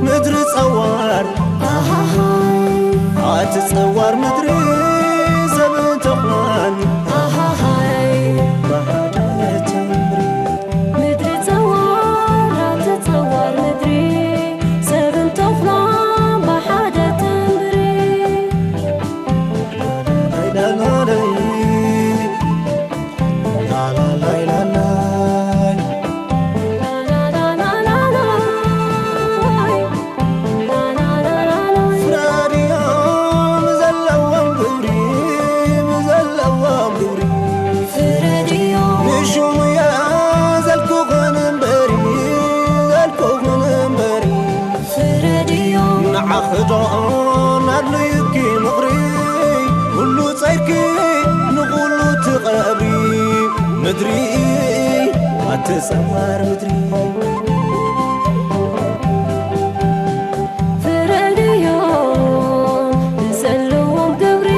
ምድሪ ጸዋር ኣቲ ጸዋር ምድሪ ሰብን ተኽላን ብሓደ ተምሪ። ምድሪ ጸዋር ኣቲ ጸዋር ምድሪ ሰብን ተኽላን ብሓደ ተምሪ። ፍረድዮም ዘለዎም ግብሪ፣ ዘለዎም ግብሪ። ፍረድዮም። ንሹምዮ ዘልኩኽን እምበሪ፣ ዘልኩኽን እምበሪ። ፍረድዮም። ንዓኺ ዶ ኣድልዩኪ ምኽሪ፣ ኩሉ ጸይርኪ ንኹሉ ትቐብሪ። ምድሪ ኣቲ ጸዋር ምድሪ። ፍረድዮም ንዘለዎም ግብሪ፣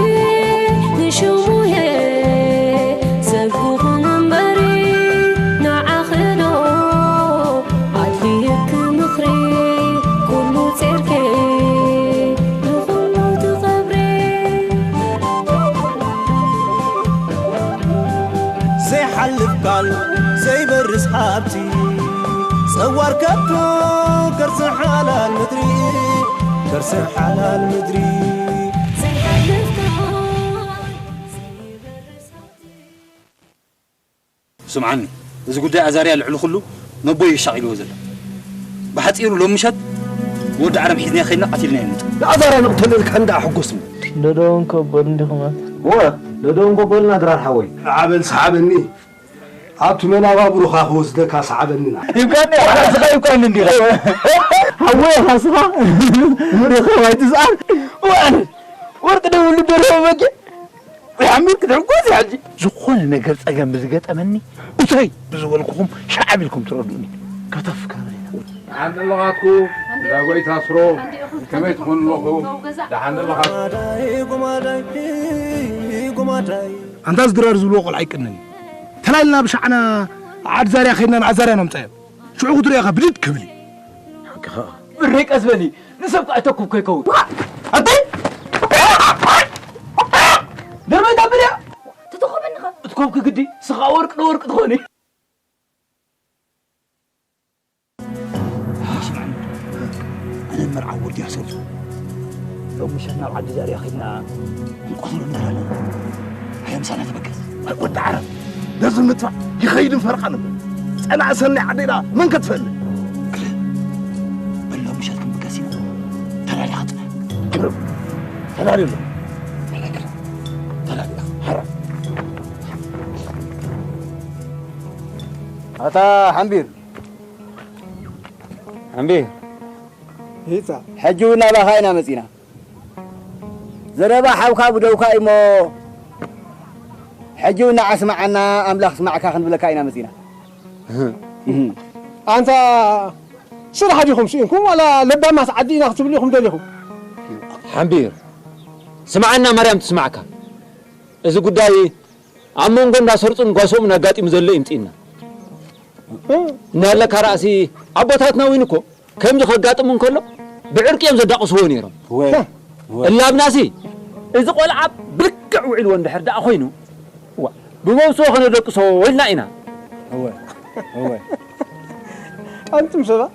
ንሽሙየ ሰብ ክኹን እምበሪ፣ ንዓኺ ዶ ኣድልየኪ ምኽሪ፣ ኩሉ ጸይርኪ ንኹሉ ትቐብሪ። ዘይሓልፍ ቃል ዘይበርስ ሃብቲ፣ ጸዋር ከብቱ ከርሲ ሓላል ምድሪ፣ ከርሲ ሓላል ምድሪ። ዘይሓልፍ ቃል ዘይበርስ ሃብቲ። ስምዓኒ፣ እዚ ጉዳይ ኣዛርያ ልዕሊ ኩሉ ነቦይ እዩ ሻቒልዎ ዘሎ። ብሓጺሩ ሎሚ ምሸት ወዲ ዓረብ ሒዝናዮ ኸይድና ቀቲልናዮ ንመጽእ። ንኣዛርያ ንቕተሎ ኢልካ እንዳ ኣሐጎስኒ። ደደውን ከበል እንዲኹም። እወ፣ ደደውን ከበልና ድራር ሓወይ። ሰዓበን ሰዓበኒ። ኣብቲ መናባብሮኻ ክወስደካ ሰዓበኒ ንዓ። ይብቃኒ፣ ንስኻ ይብቃኒ እንዲኻ። ሓወይ፣ ኻስኻ ርኸባይ ትስኣል። እዋን ወርቂ ደብሉ ደርበ በጊዕ። ወይ ሓሚድ ክትሕጎስ እየ ሕጂ። ዝኾነ ነገር ጸገም ብዝገጠመኒ፣ እተይ ብዝበልኩኹም ሸዓብ ኢልኩም ትረድኡኒ። ከተፍ ካና ኢና። ንዓንዲ ኣለኻትኩ፣ እንዳ ጎይታ ስሮ፣ ከመይ ትኾኑ ኣለኹም? ደሓን ኣለኻትኩ? ኣንታ እዚ ድራር ዝብልዎ ቆልዓ ኣይቅነን እዩ። ተላይልና ብሻዕና ዓዲ ዛርያ ከይድና ንኣዛርያ ነምጻዮ። ሽዑ ክትሪኦ ኢኻ ብድድ ክብል እዩ። ሓቅኻ። ብረይ ቀስ በሊ፣ ንሰብ ከኣ ተኩብ ከይከውን። ኣንተይ! ደርበይ ታብል እያ። ተተኾበኒ ኸ? እትኮብኪ ግዲ፣ ስኻ ወርቂ ንወርቂ ትኾኒ። ስምዓኒ፣ ኣነ መርዓ ወዲ ኣሰልቱ። ሎም ምሸት ናብ ዓዲ ዛርያ ኸይድና ክንቆስሎ ንደሊ ኣለና። ኣየ ምሳና ተበገስ። ኣይ ወዲ ዓረብ፣ ነዚ ምጥፋእ ይኸይድን ፈረቓን እምበር። ጸላኢ ሰናይ ዓደይ ደኣ መን ከትፈልጥ? ግርም። በል ሎም ምሸት ክንብገስ ኢና። ተላሊኻ ጽናሕ። ግርም። ተላልዮ ኣሎ። ተላልዮ። ተላልዮ። ሓራ። ኣታ ሓምቢር። ሓምቢር። ይታ። ሕጂ እውን ናባኻ ኢና መጺና። ዘረባ ሓውካ ብደውካ እዩሞ፣ ሕጂ እውን ንዓ ስምዓና፣ ኣምላኽ ስማዕካ ክንብለካ ኢና መጺና። ኣንታ ስራሕ ዲኹም ስኢንኩም፣ ዋላ ለባማት ዓዲ ኢና ክትብሉ ኢኹም ደሊኹም? ሓምቢር፣ ስምዓና፣ ማርያም ትስማዕካ። እዚ ጉዳይ ኣብ መንጎ እንዳ ሰርጹን ጓሶምን ኣጋጢሙ ዘሎ ይምጽእና። እናለካ ራእሲ ኣቦታትና እውን እኮ ከምዚ ከጋጥም እንከሎ ብዕርቂ እዮም ዘዳቕስዎ ነይሮም። እወ፣ እወ። እላብናሲ እዚ ቆልዓ ብልክዕ ውዒልዎ እንድሕር ደኣ ኮይኑ፣ ዋ፣ ብመውስቦ ከነደቅሶ ኢልና ኢና። እወ፣ እወ። ኣንቱም ሰባት፣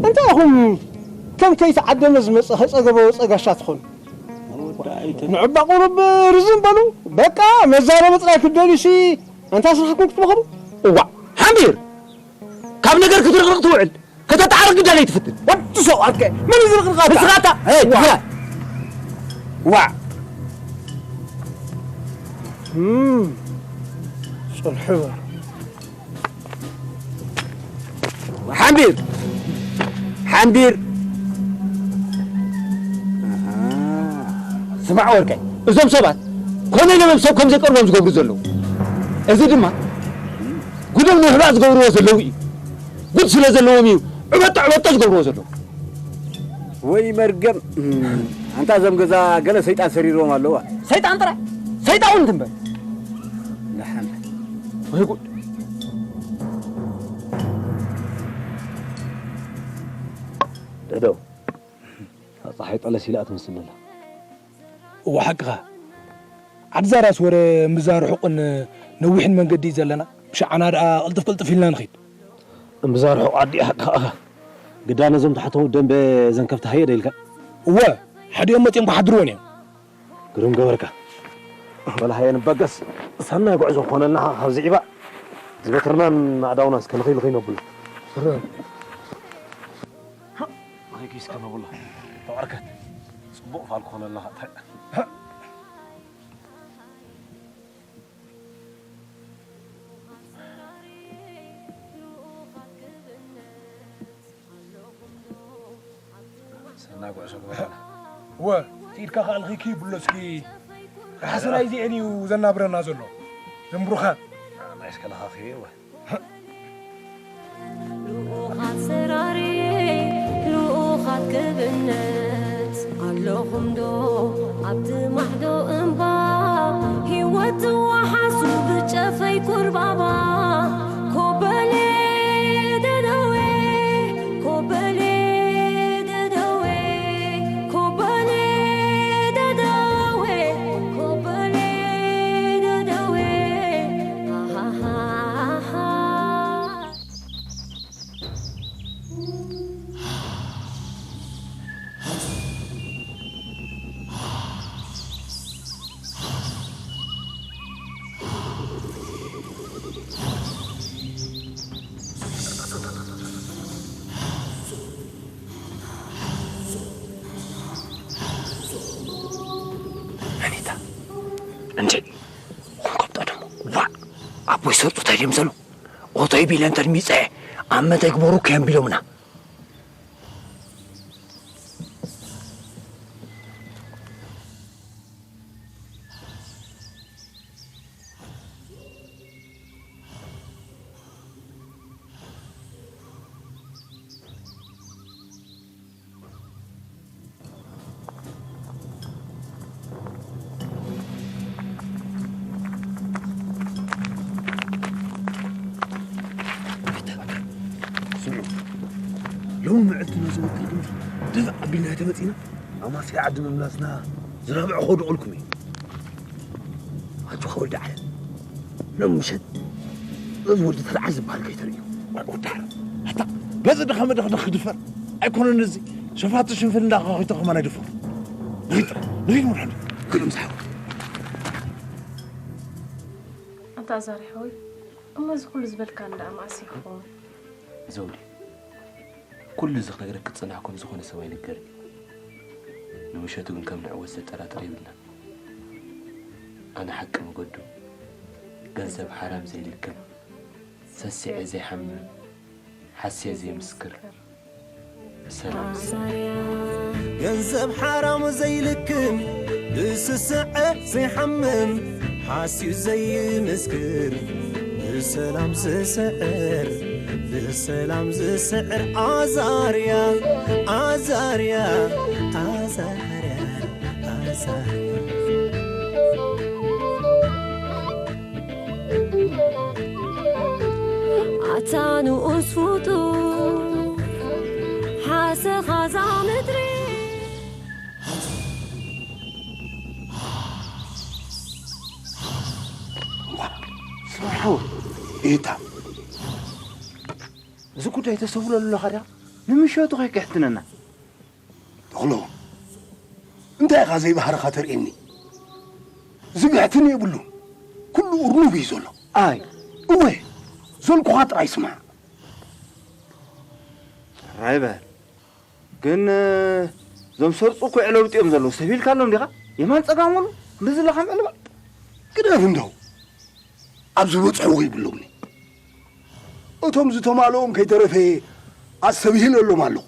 እንታይ ኢኹም ከም ከይተዓደመ ዝመጸ ከይጸገበ ወጸ ጋሻ ትኾኑ? ንዕባ ቁሩብ ርዝም በሉ። በቃ መዛረቢ ጥራይ ክትደልዩሲ ኣንታ ስራሕኩም ክትመኽሩ? እዋእ ሓምቢር፣ ካብ ነገር ክትርቕርቕ ትውዕል፣ ከተተዓርቕ ግዳ ለይትፍትን። ወዲ ሰው ኣርከ፣ መን እዩ ዝርቕርቕ ኣታ? ንስኻ ኣታ? ሄይ፣ ዋዕ። ትግራይ። ዋዕ። እም፣ ጽንሑ በሉ። ሓምቢር! ሓምቢር! ኣሃ። ስማዕ ወርቀይ፣ እዞም ሰባት ኮነ ኢሎም ሰብ ከም ዘይቀርቦም ዝገብሩ ዘለዉ። እዚ ድማ ጉዶም ንምሕባእ ዝገብርዎ ዘለዉ እዩ። ጉድ ስለ ዘለዎም እዩ ዕበጦ ዕበጦ ዝገብርዎ ዘለዉ። ወይ መርገም። ኣንታ እዞም ገዛ ገለ ሰይጣን ሰሪርዎም ኣለዋ። ሰይጣን ጥራይ? ሰይጣን እውን ትንበር። ደሓን። ወይ ጉድ። ደደው። ጸሓይ ጠለስ ኢላ ትመስል ኣላ። እወ ሓቅኻ። ዓዲ ዛራስ ወረ እምብዛ ርሑቕን ነዊሕን መንገዲ እዩ ዘለና። ብሻዕና ደኣ ቅልጥፍ ቅልጥፍ ኢልና ንኺድ። እምብዛ ርሑቕ ዓዲ ሓቅኻ። ግዳ ነዞም ታሕተው ደንበ ዘንከፍቲ ሃየ ዶ ኢልካ? እወ፣ ሓዲኦም መጺኦም ክሓድርዎን እዮም። ግሩም ገበርካ። በል ሃየ ንበገስ። ሰናይ ጉዕዞ ክኾነልና ካብዚ ዒባ። ዝበትርናን ኣእዳውናስ ከልኺ ልኺ ነብሉ። ርኪስ ከመብሎ ተባርከት። ጽቡቕ ፋል ክኾነልና ኸእታይ። ሰና ጉዕዞ ግበረና። ወ፣ ኢድካ ከኣ ልኺኪ ብሎ እስኪ። ራሕሲ ናይዚኤን እዩ ዘናብረና ዘሎ። ዘንብሩኻ። ናይስከ ለኻኺ ወ። ልኡኻት ሰራርየይ፣ ልኡኻት ክብነት፣ ኣለኹም ዶ ኣብቲ ማዕዶ እምባ? ህይወት ትወሓሱ ብጨፈይ ኩርባባ። ኮበሌ ደደዌ፣ ኮበሌ ደደዌ፣ ኮበሌ ደደዌ፣ ኮበሌ ደደዌ። ሃሃሃሃ። ኣኒታ፣ እንዴ፣ ኹም ከብጣ ደሞ፣ ዋ፣ ኣቦይ ሰርጡ እንታይ ድዮም ዘሉ? ኦቶይ ቢለን ተድሚጸ፣ ኣብ መተግበሩ ከየም ቢሎምና። ስምዑ፣ ሎሚ መዕልቲ ነዚ ወዲ ግን ድፍእ ኣቢልና ተመጺና፣ ኣማስያ ዓዲ ምምላስና ዝረብዐ ከውድቐልኩም እዩ። ኣጆኻ ወዲ ዓለም፣ ሎም ምሸት እዚ ወዲ ተርዓይ ዝበሃል ከይተርእዮ። ወዲ ዓለም፣ ኣታ በዚ ድኻ መድኽድኽ ክድፈር ኣይኮነን። እዚ ሸፋቱ ሽንፍል እንዳኸኺቶ ከማን ኣይድፈር። ንኺድ ጥራሕ፣ ንኺድ መድሓኒ። ክልም ዝሓወይ። ኣንታ ኣዛሪ ሓወይ፣ እሞ እዚ ኩሉ ዝበልካ እንዳ መዓስ እዩ ክኸውን? ዘውዲ፣ ኩሉ እዚ ክነግረኪ ዝጸናሕኩ ንዝኾነ ሰብ ኣይንገርን እዩ። ንምሸቱ ግን ከም ንዕወት ዘጠራጥር የብልናን። ኣነ ሓቂ መገዱ፣ ገንዘብ ሓራም ዘይልክም፣ ሰሲዐ ዘይሓምም፣ ሓስየ ዘይምስክር፣ ብሰላም ዝስዕር። ገንዘብ ሓራም ዘይልክም፣ ብስስዐ ዘይሓምም፣ ሓስዩ ዘይምስክር፣ ብሰላም ዝስዕር፣ ብሰላም ዝስዕር። ኣዛርያ፣ ኣዛርያ፣ ኣዛርያ፣ ኣዛርያ። ኣታ ንኡስ ፍጡር፣ ሓሰኻ እዛ ምድሪ። ስምዓው፣ ኤታ፣ እዚ ጉዳይ ተስተብህለሉ ኣለኻ ድያ? ንምሸቱ ከይክሕትነና። ተኽሎ፣ እንታይ ኢኻ ዘይባህርኻ ተርእየኒ? ዝግሕትን የብሉን። ኩሉ እርኑብ እዩ ዘሎ። ኣይ። እወ፣ ዘልኩኻ ጥራይ ስማዕ። ሕራይ በል። ግን፣ እዞም ሰርጹ እኮ የዕለብጥዮም ዘለዉ። ሰብ ኢልካሎም ዲኻ? የማን ጸጋም በሉ። ምዝላኻ ምዕልባጥ። ግደፍ እንደው። ኣብ ዝበጽሕዎ ይብሎምኒ። እቶም ዝተማልኦም ከይተረፈ ኣስተብሂለሎም ኣለኹ።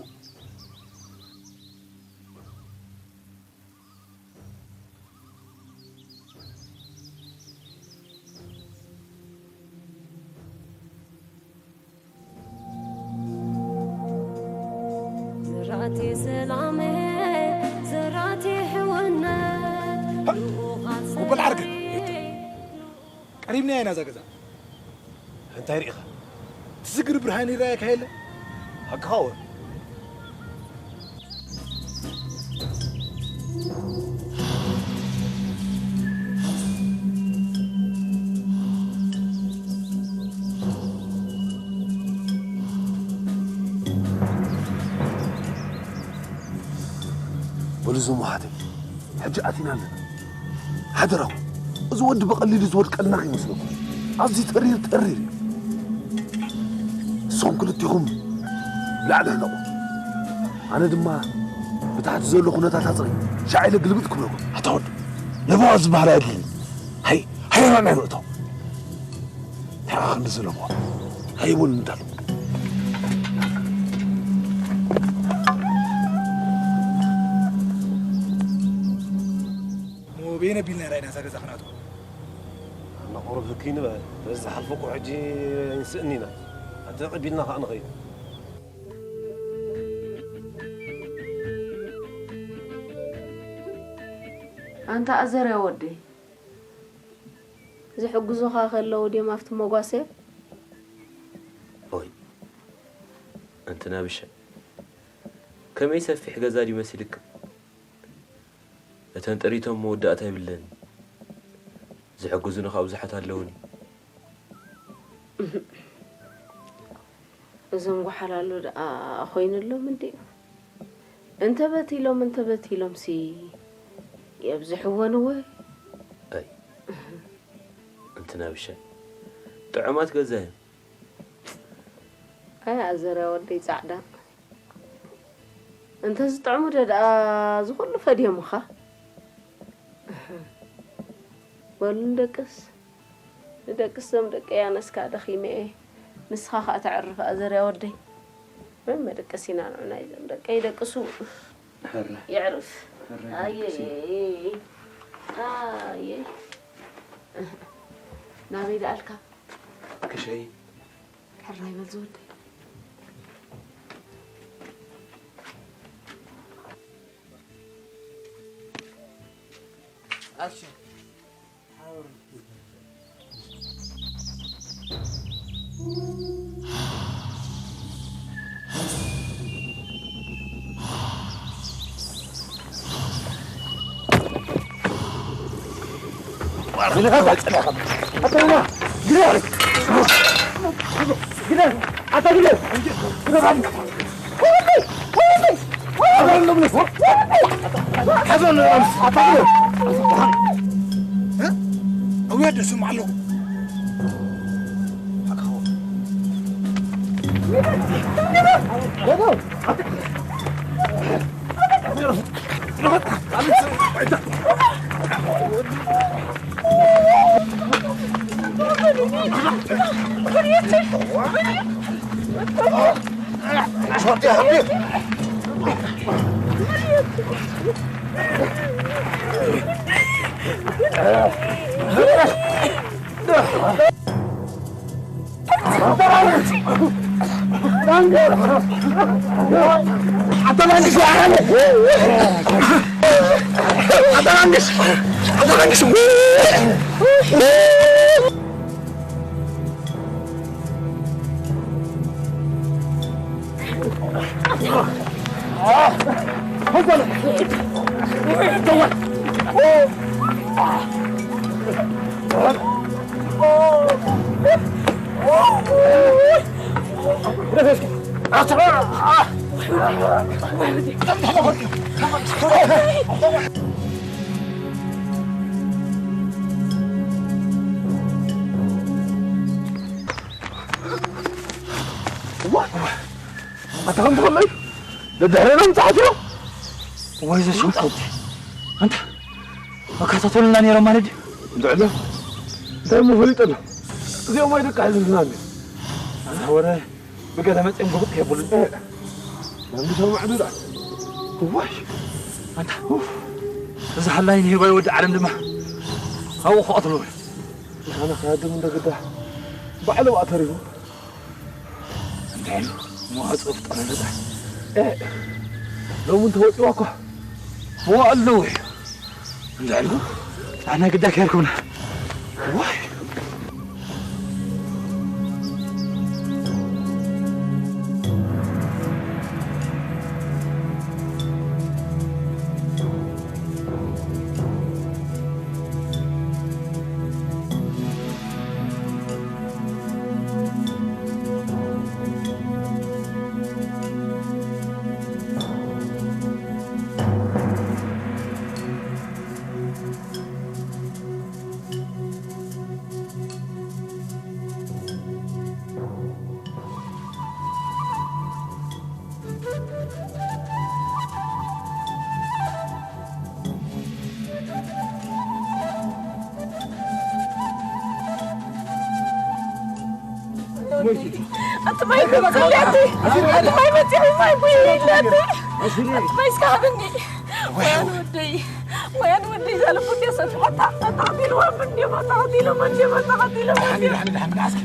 ዝራእቲ ሰላም፣ ዝራእቲ ሕውነት፣ ልኡኻት ጉበል ዓርኪ። ሰናይ ቀሪብናያ ኢና እዛ ገዛ። እንታይ ርኢኻ? ትዝግር ብርሃን ይረኣየካ የለ? ሓቅኻ ወ በሉ እዞም ኣሓተይ ሕጂ ኣቲና ኣለና። ሓደራኹም፣ እዚ ወዲ ብቐሊሉ ዝወድቀልና ከይመስለኩም። ኣዝዩ ተሪር ተሪር እዩ። ንስኹም ክልቲኹም ላዕሊ ሕነቑ። ኣነ ድማ ብታሕቲ ዘሎ ኩነታት ኣጽሪ ሻዕ ኢለ ግልብጥ ክብለኩም። ኣታ ወዲ፣ ለበዋ ዝበሃል ኣየድልን። ሃይ፣ ሃይ፣ ራና ይውእቶ። እንታይ ኸ ክንዲ ዘለዎ? ሃይቡን እንዳሉ። እሞ በየነ ቢልና ራእይና እዛ ገዛ ክናቱ? ኣነ ቁሩብ ህክይ ንበል። በዚ ዝሓልፎ እኮ ሕጂ ኣይንስእን ኢና። ኣቲ ተቐቢልና ኸዓ ንኸይድ። ኣንታ ኣዘርያ ወደይ፣ ዝሕግዙኻ ኸለዉ ድዮም ኣብቲ መጓሰ? ኦይ፣ ኣንቲ ናብሻ፣ ከመይ ሰፊሕ ገዛ ድዩ መሲልኪ? እተን ጥሪቶም መወዳእታ የብለን። ዝሕግዙኒ ኸኣ ብዙሓት ኣለዉኒ። እዞም ጓሓላሉ ደኣ ኮይኑሎም እንድዩ። እንተበቲሎም እንተበቲሎምሲ የብዝሕወን እወ። ኣይ፣ ኣንቲ ናብሻ፣ ጥዑማት ገዛ እዮም። ኣይ ኣዘርያ ወደይ ጻዕዳ፣ እንተ ዝጥዕሙ ዶ ደኣ ዝኹሉ ፈድዮምኻ? በሉ ንደቅስ፣ ንደቅስ፣ እዞም ደቀይ ኣነስ ከኣ ደኺመ እየ። ንስኻ ከኣ ተዕርፍ ኣዘርያ ወደይ። መን መደቀሲና ንዑና እዞም ደቀይ ይደቅሱ። ሕራይ የዕርፍ። ሕራይ ኣየ ደቅሲ። ኣየ ናበይ ደኣልካ? ክሸይ ሕራይ በል ዝወደይ። ኣክሽን። ኣውያደ ስምዓ ኣለኹ። ኣታ ከም ትኽእለይ ደድሕረና ምጽዓት እዮም። ወይ ዘሽም ሓውቲ ኣንታ መከታተሉና ነይሮም ማለት ድዩ? እንድዕሎ እንታይ እሞ ፈሊጠ ኣሎ። እዚኦም ኣይደቂ ኣሕዝንትና እንዲ ኣንታ ወረ ብገለ መፅኦም ግቡእ የብሉን። መን ዝሰምዕ ዶ ደኣ? እዋይ፣ ኣንታ፣ ኡፍ፣ እዚ ሃላይ ንሂባይ ወዲ ዓለም ድማ ኣብኡ ክቐትልዎ። ኣነ ክሃድም እንደ ግዳ ባዕሉ ኣብኣ ተሪፉ። እንታይ ኢሉ? መዋፅኦ ፍጠረሉ ደኣ። ኤ፣ ሎሚ እንተወፂዋ እኳ መዋእሉ ኣለዎ እዩ። እንዳ ዕልጉ፣ ኣና ግዳ ከይርኩምና። ዋይ። ኣቲ ማይ መፅእ ኢላቲ። ኣቲ ማይ መፅእ፣ ማይ ቡይ ኢላቲ። ኣቲ ማይ እስከ ሃብኒ። ወያን ወደይ፣ ወያን ወደይ፣ ዛለ ቡንዴ ሰፊሖታ። ኣታ ቀቲልዋ ቡንዴ፣ ኣታ ቀቲሎም፣ ቡንዴ፣ ኣታ ቀቲሎም፣ ቡንዴ። ሓኒ፣ ሓኒ፣ ሓኒ፣ ሓኒ፣ ኣስኪ።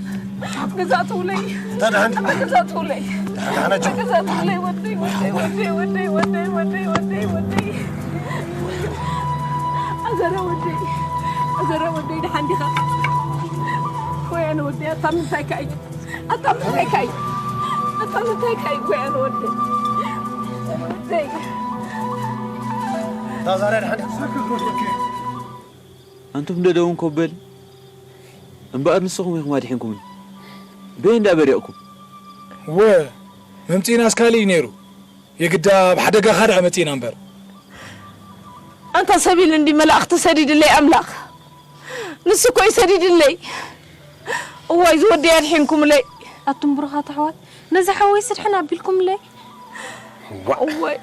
ግዛት ውለይ። ታዲያ ሓንቲ ግዛት ውለይ። ደሓን፣ ደሓን፣ ኣጆ። ግዛት ውለይ፣ ወደይ፣ ወደይ፣ ወደይ። ኣዘረ ወደይ፣ ኣዘረ ወደይ፣ ደሓን ዲኻ? ወያነ ወደይ፣ ኣታ ምንታይ ከ እዩ? ኣታ ምንታይ ከ እዩ? ኣታ ምንታይ ከ እዩ? ወያነ ወደይ፣ ወደይ። ኣንቱም ደደውን ኮበል እምበኣር ንስኹም ኢኹም ኣድሒንኩምኒ። በይ እንዳ በሪቕኩም። እወ፣ መምጺእናስ ካልእ እዩ ነይሩ። የግዳ ኣብ ሓደጋኻ ደኣ መጺእና እምበር። ኣንታ ሰብ ኢሉ እንዲ መላእኽቲ ሰዲድለይ ኣምላኽ። ንሱ እኮ እዩ ሰዲድለይ። እዋይ ዝወደይ ኣድሒንኩምለይ። ኣቱም ብሩኻት ኣሕዋት፣ ነዚ ሓወይ ስድሕን ኣቢልኩምለይ። ዋእ። እዋይ።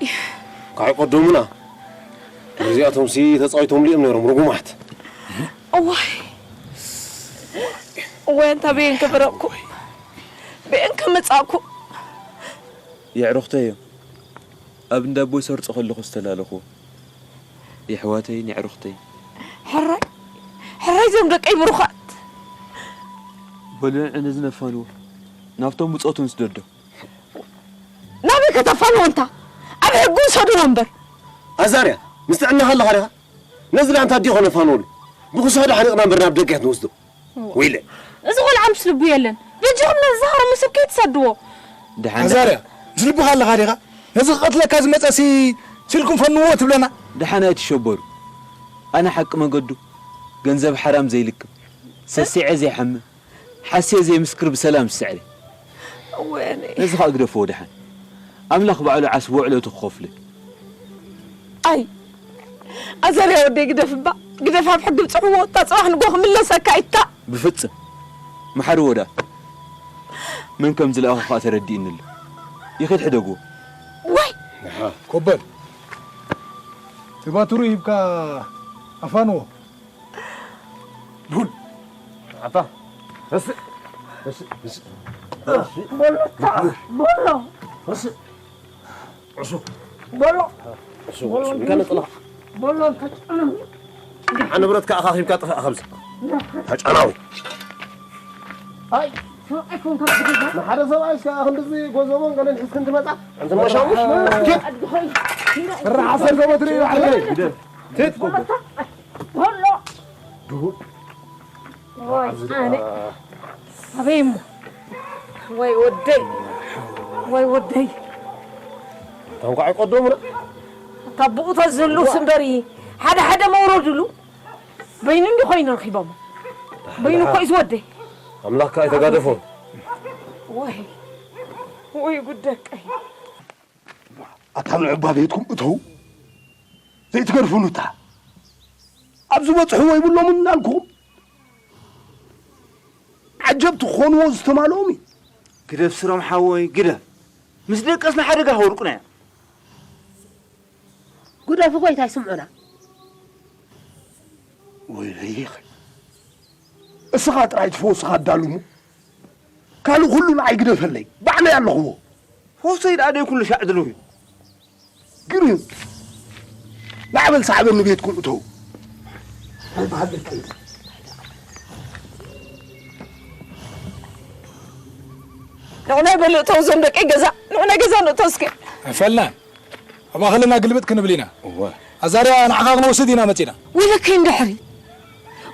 ካይ ቀደሙና። እዚኣቶም ሲ ተጻዊቶም ሊኦም ነይሮም ርጉማት። እዋይ። እዋይ ኣንታ በየን ከፈረቅኩ። በየን ከመጻኩ። የዕሩኽተይ እዮም። ኣብ እንዳ ኣቦይ ሰርጾ ከለኹ ዝተላለኹ። የሕዋተይን የዕሩኽተይን። ሕራይ። ሕራይ እዞም ደቀይ ብሩኻት። በሉ ንዕነ ዝነፋንዎ። ናብቶም ብጾቱ ንስደዶ። ናበይ ከተፋንዎ እንታ? ኣብ ሕጊ ውሰድዎ እምበር። ኣዛርያ፣ ምስ ጥዕናኻ ኣለኻ ዲኻ? ነዚ ደኣ እንታ ኣዲኡ ከነፋንወሉ? ብኽሳዱ ሓኒቕና እምበር ናብ ደገ ኣይትንወስዶ። ወይለ። እዚ ቆልዓ ምስ ልቡ የለን። በጃኹም ነዚ ዝሃረሙ ሰብ ከይትሰድዎ። ደሓን ኣዛርያ፣ ምስ ልብኻ ኣለኻ ዲኻ? ነዚ ክቐትለካ ዝመጸሲ ስኢልኩም ፈንዎ ትብለና? ደሓን ኣይትሸበሩ። ኣነ ሓቂ መገዱ፣ ገንዘብ ሓራም ዘይልክም፣ ሰሲዐ ዘይሓምም፣ ሓስየ ዘይምስክር ብሰላም ዝስዕር እየ። እወ፣ ኣነ ነዚ ኸኣ ግደፍዎ ደሓን። ኣምላኽ ባዕሉ ዓስቢ ውዕለቱ ክኸፍሎ እዩ። ኣይ፣ ኣዛርያ ወደይ ግደፍ እባ፣ ግደፍ፣ ኣብ ሕጊ ብጽሕዎ፣ እታ ጽባሕ ንግሆ ክምለሰካ ኢታ። ብፍጽም። መሓርዎ ደኣ። መን ከም ዝለኣኾ ኸኣ ተረዲእኒ ኣሎ። ይኺድ ሕደግዎ። ወይ! ኮበል። እቲ ባትሩ ሂብካ ኣፋንዎ። ቡን። ኣታ። እስ። እስ። እስ። በሎ፣ ታ-፣ በሎ። እስ። ዕሱ። በሎ። ዕሱ፣ በሎ፣ ዕሱ። ከነ ጥላ። በሎ፣ ተጫነው። ንብረት ከኣ ኣኻኺብካ ጥፋእ ካብዚ። ተጫናዊ። ኣይ፣ ሰብኣይ ኮንካ ትግዛ። ንሓደ ሰብኣይ እስከ ክንድዚ ጎዘቦን ገለን ሒዝክን ትመጻ? ኣንቲ መሻሙሽ። ኣድሆይ። ስራሕ ዓሰርተ መትሪ እዩ፣ ዓርከይ። ግደፍ። ትት። በሎ። ድሁል። ወይ ኣነ። ኣበይ እሞ? ወይ ወደይ። ወይ ወደይ። ታንኳ ኣይቀደሙና። ካብ ብኡ ተዝህልውስ እምበሪ፣ ሓደ ሓደ መውረድሉ። በይኑ እንዲ ኮይኑ ረኺቦሞ። በይኑ እኮ እዩ ዝወደይ። ኣምላኽ ከኣ ኣይተጋደፎን። ወይ። ወይ ጉድ ደቀይ። ኣታ ንዑ ኣባ ቤትኩም እተው። ዘይትገድፉኑ እታ። ኣብ ዝበጽሕዎ ይብሎምን እናልኩም። ዓጀብቲ ክኾንዎ ዝተማልኦም እዩ። ግደፍ ስሮም ሓወይ፣ ግደፍ። ምስ ደቀስና ሓደጋ ከውድቁና እዮም። ግደፉ ጎይታ ይስምዑና። ወይለይ። እስኻ ጥራይ ትፈውስኻ ኣዳልሞ። ካልእ ኩሉ ንዓይ ግደፈለይ፣ ባዕለይ ኣለኽዎ። ሆሰይ ደኣ ደይ ኩሉ ሻዕ ዝለውዩ። ግርም። ላዕበል ሳዕበኒ ቤትኩም እተው። ንዑ ናይ በሉ እተው፣ እዞም ደቀይ ገዛ፣ ንዑ ናይ ገዛ ንእቶ እስከ። ኣይፈላን። ኣብ ኣኸለና ግልብጥ ክንብል ኢና። እወ። ኣዛርያ ንዓኻ ክንወስድ ኢና መጺና። ወይለከይ እንድሕሪ።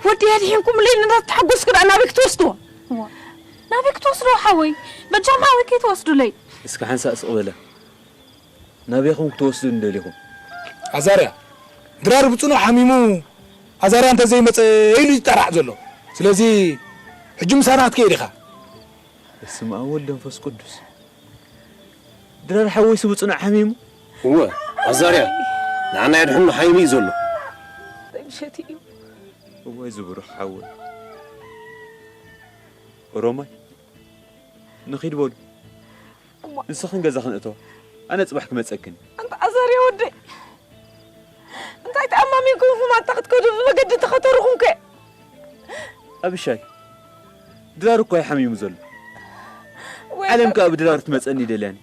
ወዲ ኣድሒንኩምለይ እንዳተሓጎስኩ ደኣ ናበይ ክትወስድዎ? እዋ። ናበይ ክትወስድዎ ሓወይ? በጃኹም ሓወይ ከይትወስዱለይ። እስከ ሓንሳእ ስቕ በለ። ናበይኹም ክትወስዱኒ ደሊኹም? ኣዛርያ፣ ድራር ብጽኑዕ ሓሚሙ፣ ኣዛርያ እንተዘይመጸ ኢሉ ይጠራዕ ዘሎ። ስለዚ፣ ሕጂ ምሳና ክትከይድ ኢኻ። በስመ ኣብ ወወልድ ወመንፈስ ቅዱስ። ድራር ሓወይሲ ብጽኑዕ ሓሚሙ? እወ፣ ኣዛርያ፣ ንዓና የድሕኑ ሓሚሙ እዩ ዘሎ። እንታይ ምሸት እዩ? እዋይ ዝብሩኽ ሓወይ። ኦሮማይ፣ ንኺድ በሉ። እሞ ንስኽን ገዛኽን እተዋ። ኣነ ጽባሕ ክመጸክን። ኣንታ ኣዛርያ ወደይ፣ እንታይ ተኣማሚንኩም ኢኹም ኣንታ ክትከዱ ብመገዲ ተኸተርኹም ከ? ኣብሻይ፣ ድራር እኮ እዩ ሓሚሙ ዘሎ። ወይ ዓለም ከኣ ብድራር ትመጸኒ ደልያኒ።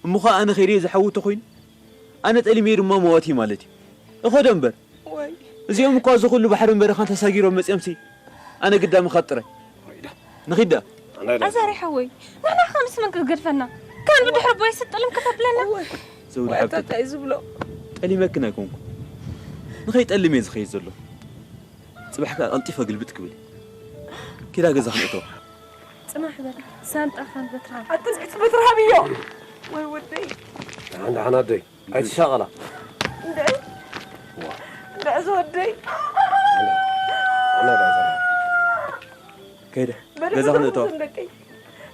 እሞ ኸኣ ኣነ ኸይደ ዝሓዊ ተኾይኑ፣ ኣነ ጠሊመዮ ድማ መዋቲ ማለት እዩ። እኸዶ እምበር። ወይ። እዚኦም እኳ እዚ ኹሉ ባሕርን በረኻን ተሳጊሮም መጺኦምሲ፣ ኣነ ግዳምኻ ጥራይ። ንኺድ ደኣ። ኣዛሪ ሓወይ፣ ንሕና ኸ ምስ መን ክገድፈና? ካን ብድሕሪ ቦይ ስጥልም ከተብለና? ወይ። ዘውዲ ወይ ሓብቲ። ኣታ እንታይ ዝብሎ? ጠሊመክን ኣይኮንኩ። ንኸይጠልም እየ ዝኸይድ ዘሎ። ጽባሕ ከኣ ቀልጢፈ ግልብጥ ክብል። ኪዳ ገዛ ክንእተዋ። ጽናሕ በል፣ ሳንጣኻን በትርሃን። ኣትንዕት በትርሃብዮ። ወይ ወደይ። ደሓን ደሓን ኣደይ፣ ኣይትሻቐላ። እንድዒ። ዋ። እንድዒ ዝወደይ። ኣነ ደኣ ዘራ። ከይደ፣ በል ገዛ ክንእተዋ። ሕድርኹም ደቀይ።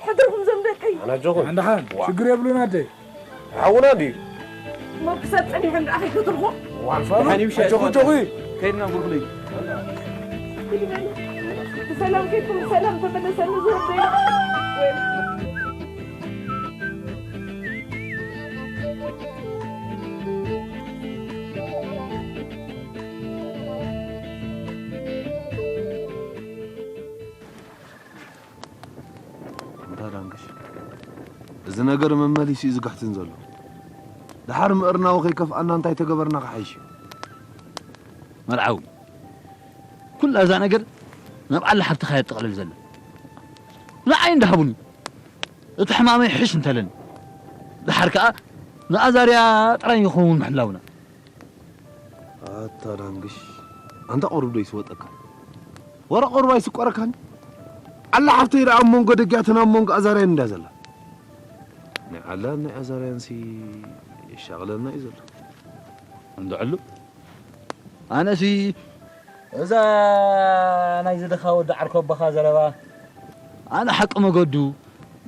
ሕድርኹም ዘም ደቀይ። ኣነ ኣጆኹም። ደሓን ደሓን፣ ዋ። ሽግር የብሉን ኣደይ። ሓውና ድዩ? እሞ ክሳብ ጸኒሑ እንድኣ ከይትትርፎ። ዋልፋ ደሓን እዩ፣ ምሻ ኣጆኹ፣ ኣጆኹ። ከይድና ብርኽለይ። ብሰላም ከይድኩም ብሰላም ተመለሰሉ ዝወደይ። ኣንታ ዳንግሽ፣ እዚ ነገር መመሊሱ እዩ ዝግሕትን ዘሎ። ደሓር ምእርናዊ ከይከፍኣና እንታይ ተገበርና ክሓይሽ እዩ። መርዓዊ፣ ኩላ እዛ ነገር ናብ ዓሊ ሓፍትኻ እያ ትጥቕለል ዘላ። ንዓይ እንዳሃቡኒ፣ እቲ ሕማመይ ሕሽ እንተለኒ፣ ደሓር ከኣ ንኣዛርያ ጥራይ ይኸውን ምሕላውና። ኣታ ዳንግሽ፣ ኣንታ ቁሩብ ዶ ይስወጠካ? ወረ ቁሩብ ኣይስቆረካን? ዓላ ሓፍተይ ደኣ ኣብ መንጎ ደጊያትን ኣብ መንጎ ኣዛርያን እንድያ ዘላ። ናይ ዓላን ናይ ኣዛርያንሲ የሻቕለና እዩ ዘሎ። እንድዕሉ፣ ኣነሲ እዛ ናይ ዝደኻ ወዲ ዓርከቦኻ ዘረባ፣ ኣነ ሓቂ መገዱ፣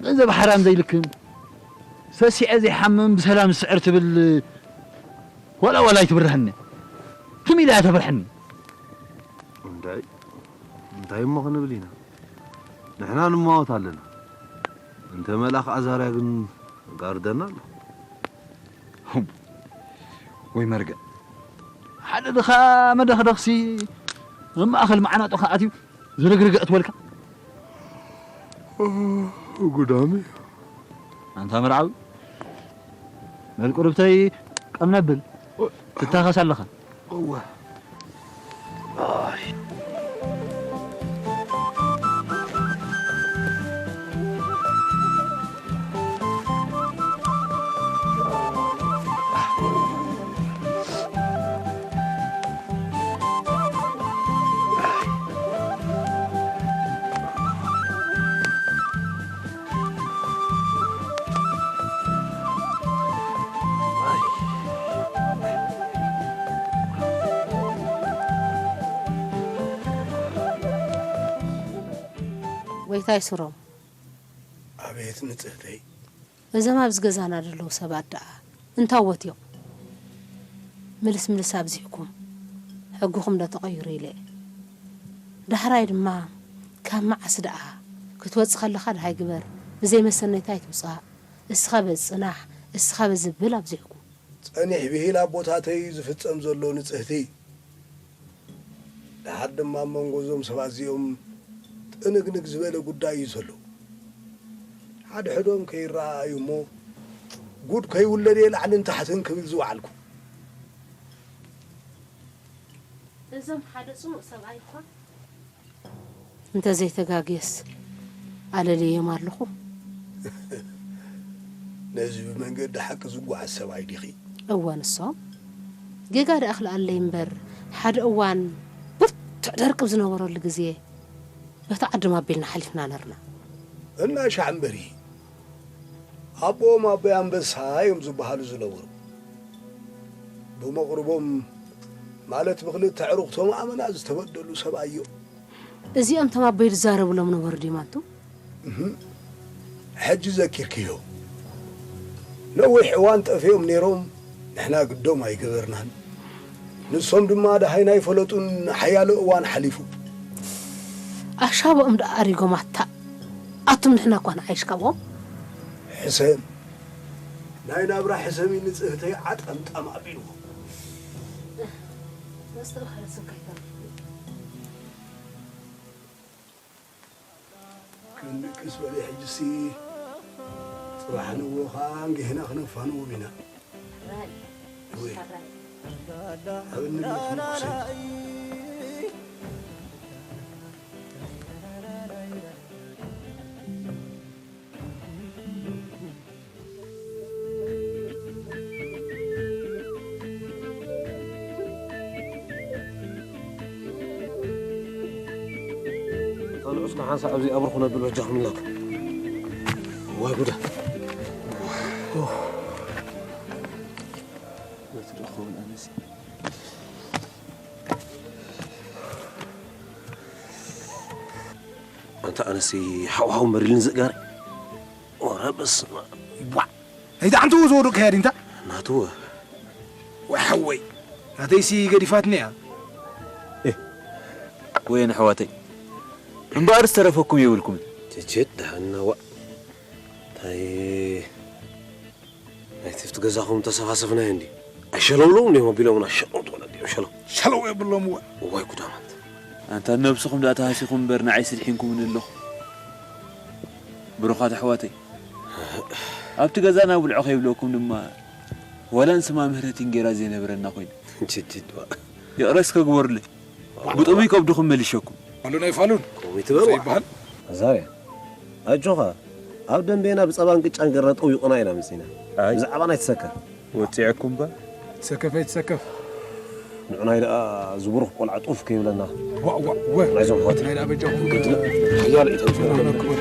ገንዘብ ሓራም ዘይልክም፣ ሰሲዐ ዘይሓምም ብሰላም ዝስዕር ትብል ወላ ወላ ኣይትብርሃኒ። ትም ኢላ እያ ተብርሐኒ። እንታይ፣ እንታይ እሞ ክንብል ኢና? ንሕና ንማወት ኣለና። እንተ መልኣኽ ኣዛርያ ግን ጋርደና ኣሎ። ሁም፣ ወይ መርገም። ሓደ ድኻ መደኽደኽሲ ኣብ ማእኸል መዓናጦ ከኣትዩ ዝርግርግ እትወልካ። ጉዳሚ። ኣንታ መርዓዊ፣ በል ቁርብተይ ቀም ነብል። ትታኸስ ኣለኻ። እወ። ኣይ። ጎይታይ ስሮም። ኣቤት ንጽህተይ። እዞም ኣብዚ ገዛና ዘለዉ ሰባት ደኣ እንታዎት እዮም? ምልስ ምልስ ኣብዚሕኩም። ሕግኹም ዶ ተቐይሩ ኢለ። ዳሕራይ ድማ ካብ መዓስ ደኣ ክትወጽእ ከለኻ ደሃይ ግበር፣ ብዘይ መሰነይታ ኣይትውጻእ፣ እስኻ በዚ ጽናሕ፣ እስኻ በዚ ብል ኣብዚሕኩም። ጸኒሕ ብሂል ኣቦታተይ እዩ ዝፍጸም ዘሎ ንጽህቲ። ደሓር ድማ ኣብ መንጎ እዞም ሰባት እዚኦም ጥንግንግ ዝበለ ጉዳይ እዩ ዘሎ። ሓድሕዶም ከይረኣኣዩ እሞ ጉድ ከይውለድ እየ ላዕልን ታሕትን ክብል ዝወዓልኩ። እዞም ሓደ ጽኑዕ ሰብኣይ እኳ እንተዘይተጋግየስ ኣለልየዮም ኣለኹ። ነዚ ብመንገዲ ሓቂ ዝጓዓዝ ሰብኣይ ዲኺ? እወ ንሶም ጌጋ ደኣ ክልኣለይ እምበር ሓደ እዋን ብርቱዕ ደርቂ ኣብ ዝነበረሉ ግዜ በቲ ዓዶም ኣቢልና ሓሊፍና ነርና። እናሻዕ እምበሪ ኣቦኦም ኣቦይ ኣንበሳ እዮም ዝበሃሉ ዝነበሩ። ብመቕርቦም ማለት ብኽልተ ኣዕሩኽቶም ኣመና ዝተበደሉ ሰብኣይ እዮም። እዚኦም እቶም ኣቦይ ዝዛረብሎም ነበሩ ድዮም ኣንቱ? ሕጂ ዘኪርክዮ። ነዊሕ እዋን ጠፊኦም ነይሮም፣ ንሕና ግዶም ኣይገበርናን። ንሶም ድማ ደሃይና ኣይፈለጡን፣ ሓያሎ እዋን ሓሊፉ። ኣሻቦኦም ደኣ ኣሪጎም ኣታ ኣቱም ንሕና እኳ ንዓይሽ ካብኦም። ሕሰም ናይ ናብራ ሕሰሚ ንጽህተይ ዓጠምጣም ኣቢልዎ። ክንድቅስ በሊ ሕጅሲ ጽባሕ ንዎ ኸዓ እንጊህና ክነፋንዎም ኢና። ወይ ኣብ እንነት ምርኩሰይ። ኣንዑስካ ሓንሳእ ኣብዚ ኣብርኹ ነብል በጃኹም ኢላኩም። ዋይ ጉዳ። ኣንታ ኣነሲ ሓውሓው መሪልን ዝእጋር ወረ በስመ ኣብ። ቧዕ! ኣይትዓንትዎ ዝወደቕ ከያዲ እንታ። ናትወ። ወይ ሓወይ፣ ናተይሲ ገዲፋትኒ እያ። ወየን ኣሕዋተይ እምበኣር ዝተረፈኩም የብልኩምን። ችችት ደሓና ዋእ። እንታይ ናይቲ ኣብቲ ገዛኹም ተሰፋሰፍናዮ እንዲ ኣሸለውለውም ድዮም ኣቢሎምና ሸለውት ወለዲ እዮም ሸለው። ሸለው የብሎም እወ። እዋይ ጉዳማት። ኣንታ ነብስኹም ደኣ ተሃሲኹም እምበር ንዓይስ ድሒንኩምኒ ኣለኹም። ብሩኻት ኣሕዋተይ ኣብቲ ገዛ ናብ ብልዖ ከይብለኩም ድማ ዋላ ንስማ ምህረት እንጌራ ዘይነበረና ኮይኑ። ችችት ዋእ። ይቕረ እስከ ግበሩለይ። ብጥሙይ ከብድኹም መሊሸኩም። ፋሉን ኣይፋሉን ከምኡ ይትበል ዋእ። ይበሃል። ኣዛርያ ኣጆኻ ኣብ ደንቤና ብጸባን ቅጫን ገርና ጠዊቑና ኢና መጺና። ኣይ። ብዛዕባና ኣይትሰከፍ። ወጺዐኩም እባ። ትሰከፍ ኣይትሰከፍ። ንዑናይ ደኣ ዝብሩኽ ቆልዓ ጡፍ ከይብለና። ዋእ ዋእ ወ ናይዞም ኣሕዋት ናይ ደኣ በጃኹም ሓያል ኢተን ዝፈረደና። ክቡር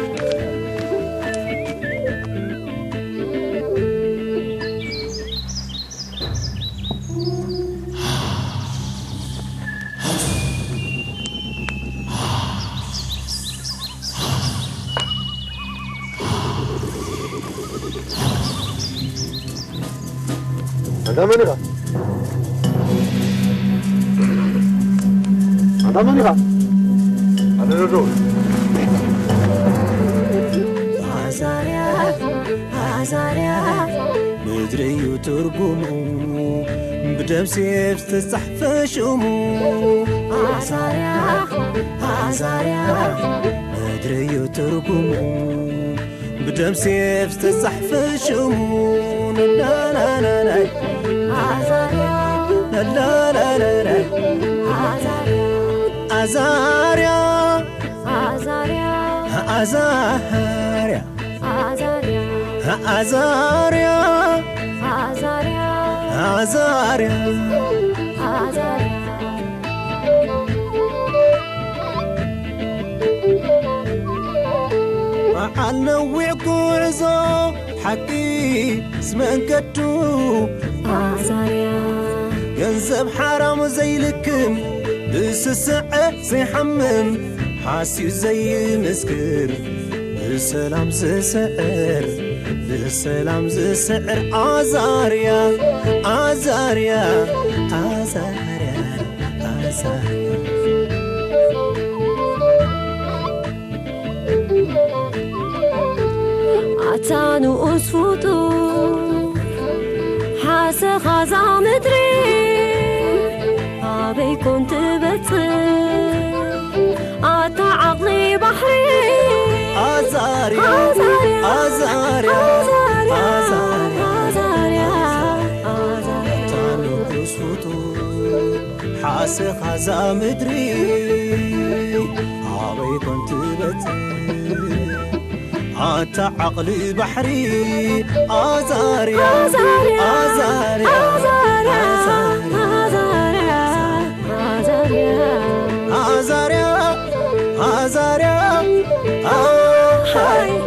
ኣንታ መን ኢኻ? ኣንታ መን ኢኻ? ኣነ ዶ ኣዛርያ ኣዛርያ ምድሪ እዩ ትርጉሙ ብደም ሴፍ ዝተጻሕፈ ሽሙ ኣዛርያ ኣዛርያ ምድሪ እዩ ትርጉሙ ብደም ሴፍ ዝተጻሕፈ ሽሙ ናናናናይ ኣዛርያ ናናናናይ ኣዛርያ ኣዛርያ ኣዛርያ ኣዛርያ ኣዛርያ ኣዛርያ ኣዛርያ ኣዛርያ ኣዛርያ በዓል ነዊዕ ጉዕዞ ሓቂ ዝመንገዱ ኣዛርያ ገንዘብ ሓራም ዘይልክም ብስስዐ ዘይሓምም ሓስዩ ዘይምስክር ብሰላም ዝስዕር ብሰላም ዝስዕር ኣዛርያ ኣዛርያ ኣዛርያ ኣዛርያ ኣታ ንኡስ ፍጡር ሓሰኻ እዛ ምድሪ ኣበይ ኮን ትበጽሕ ኣታ ዓቕሊ ባሕሪ ኣዛርያ ኣዛርያ ኣዛ ኻዛ ምድሪ ኣበይ ኮን ትበጽሕ? ኣታ ዓቕሊ ባሕሪ ኣዛርያ፣ ኣዛርያ፣ ኣዛርያ፣ ኣዛርያ፣ ኣዛርያ፣ ኣዛርያ፣ ኣሃይ።